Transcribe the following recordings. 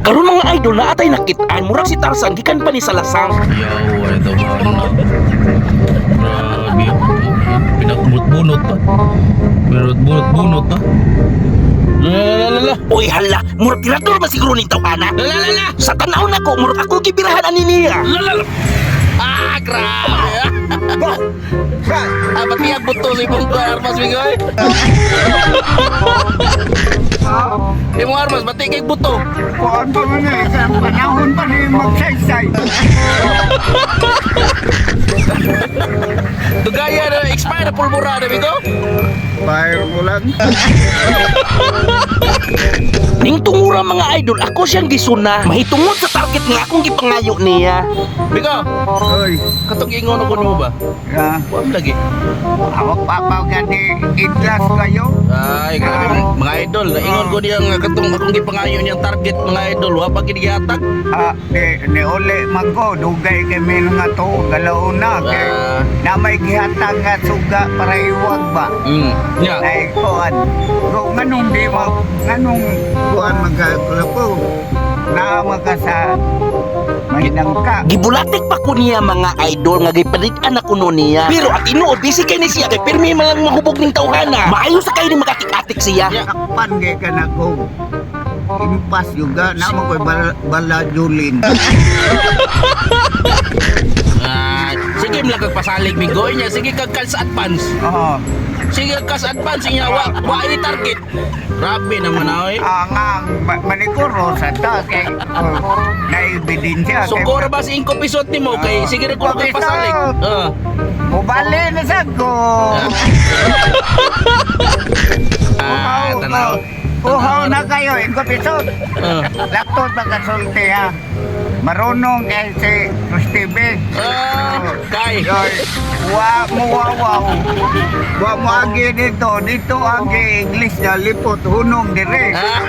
Karon, mga idol, naa tay nakitaan, murag si Tarzan gikan pa ni sa lasang. Yaw, ay ito ba? Grabe. Pinakbunot-bunot pa. Binunot-bunot-bunot pa. La la la la. Uy hala, murag tirador ba siguro ning tawhana? La la la la. Sa tanaw nako, murag ako gibirahan ani niya. La la la. Ah, grabe. Ah, pati ang buto sa ibang armas, Migoy. Imong armas, pati kay buto. Kuan pa man eh, sa panahon pa ni magsaysay. Dugaya na, expire na pulbura na, Migo. Fire mo lang. Ning tungura, mga idol, ako siyang gisuna. Mahitungod sa target nga akong gipangayo niya. Migo, Oy, katong ingon ko nimo ba? ya, Wa man lagi. ako papaw gani itlas kayo. Ay, grabe mga idol. Naingon ko niya nga katong akong gipangayo niyang target, mga idol. Wa pa gid gihatag. Ah, di, ni uli man ko, dugay kami nga to, galaw na. Kay, Ah. na may gihatag nga suga para iwag ba. Nya. Ay, kuan. Ko, nganong di mo, nganong kuan magkakula ko. Naama ka sa may nangka. Gibulatik pa ko niya, mga idol, nga gipalit-an ako no niya. Pero at tinuod, busy kay ni siya kay pirmi man lang mahubog ning tawhana. Maayo sa kayo ni makatik-atik siya. Takpan kay ka na ko. Impas juga, nama ko'y balajulin. Ah, sige mo lang kag pasalig, Migo niya. Sige kag calls advance. Oo. Sige kag calls advance niya wa wa ini target. Grabe naman oy. Ang ang manikuro sa ta kay oh, naibidensya. So kora ba si 5 pisot nimo kay sige ra ko kag pasalig. Ah. Mubali na sad ko. Ah, tanaw. Uhaw na kayo, ingko pisot. Ah. Laktot pagkasulti ha. Marunong kay si Steve. Ah, kay. Yoy, wa mo wawaw. Wa mo agi dito, dito agi iglesia lipot hunong dire. Ah,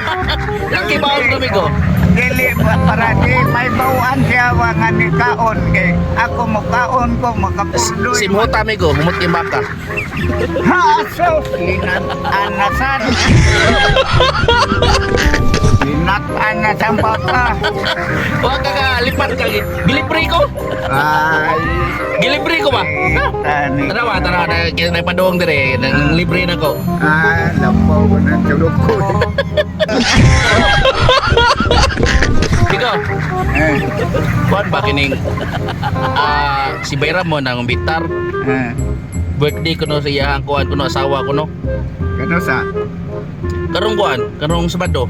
laki ba ang Migo? Dili para di may bawaan siya wa nga ni kaon kay ako mo kaon ko makapurdoy. Simhota, Migo, humot yung baka. Ha so linat anasan. Linat anasan baka. Wa ka ka lipat ka. Gilibre ko. Ay. Gilibre ko ba? Tani. Tanawa, tanawa na kaya naipaduong dire, nang libre na ko. Ah, lampaw ko ng tulog ko. Migo, Eh, kuan ba kining ah si Bayram mo nang bitar eh. birthday kuno sa iyahang kuan kuno asawa kuno. Kano sa? Karong kuan, karong Sabado,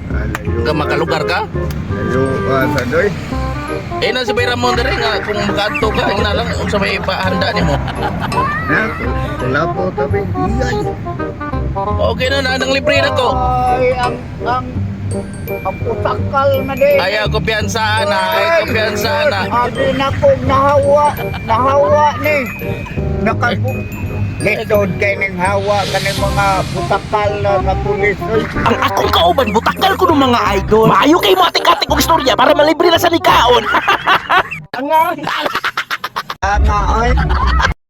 Alayo. ka makalugar ka? Layo ka sa doy. Eh na si Bayram mo dire nga kung makaadto ka ina lang unsa may ipahanda nimo. Na, wala po tabi. Iyay. Okay na na nang libre na ko. Ay, ang putakal na din. Ayaw ko piyansa na, ayaw ko piyansa na. Abi na kong nahawa, nahawa ni. Nakabu... Lisod kay ning hawa kaning mga putakal na nga pulis. Oy. Ang akong kauban butakal ko ng mga idol. Maayo kay mo atik-atik og istorya para malibre na sa nikaon. Nga, oy.